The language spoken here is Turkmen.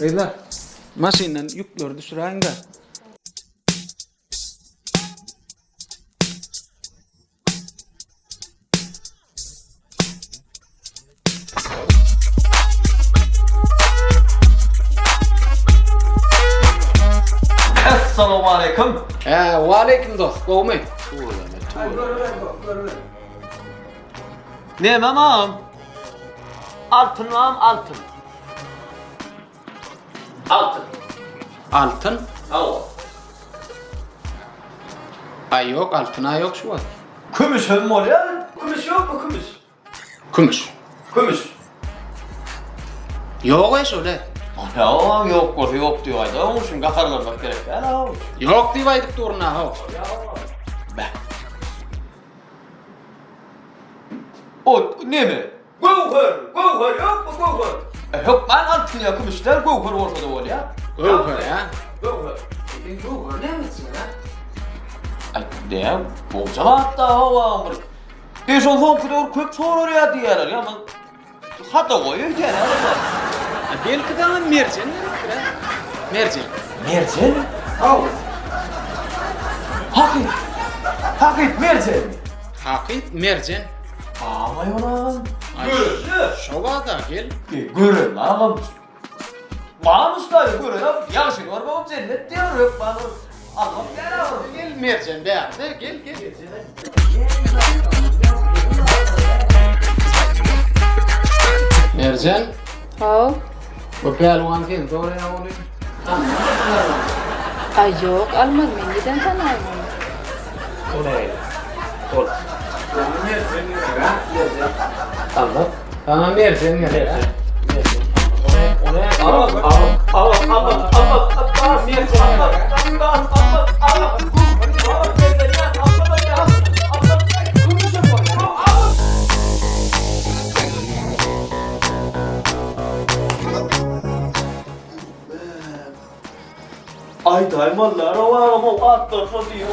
Gyzlar, maşyndan ýükleri düşüräýiň-dä. Assalamualaikum. Hä, waleýkim dost, gowumy? Näme mam? Altyn mam, altyn. Altyn. Altyn? Hawa. Aý ýok, altyn-a ýok şu wagt. Kümüş hem bolýar. Kümüş ýokmy, kümüş? Kümüş. Kümüş. Ýok-eý şol-e. Ýa, ýok bolsa ýok diýip aýda, onuň üçin gaharlanmak gerek däl-a. Ýok diýip aýdyp durun-a, how. Beh. O neme? Göwher, göwher ýokmy göwher? E, hökman altyn ýa kümüş däl, göwher bolsa-da bolýar. Göwher, hä? Göwher. Sen göwher näme etjek, hä? Aý, näme, goja zatda hawa bir. E, şol soňky döwür köp soralýar diýýärler. Ýa, men hata goý öýdýän, hä? Belki saňa merjen gerekdir, hä? Merjen. Merjen? Hawa. Hakyt. Hakyt merjen. Hakyt merjen. Agam ol agam. Görende. Şo bada gel. E, gören agam. Bam usta gören agam. Ýagşy görmegim jennet diýer hökman. Agam gel agam. Gel merjen bärde gel gel. Merjen. Haw. Bu pälwan seni soraýar ony. Aý ýok almaz men neden tanaýyn ony. O nähili? Ol. Saňa merjen gerek ha? Merjen. Almaz. Saňa merjen gerek ha? Merjen. O ne? Almaz. Almaz. Almaz. Almaz. Almaz. Merjen almaz. Almaz. Almaz. Aýdaýmalylar o agam o atlar şo diýip.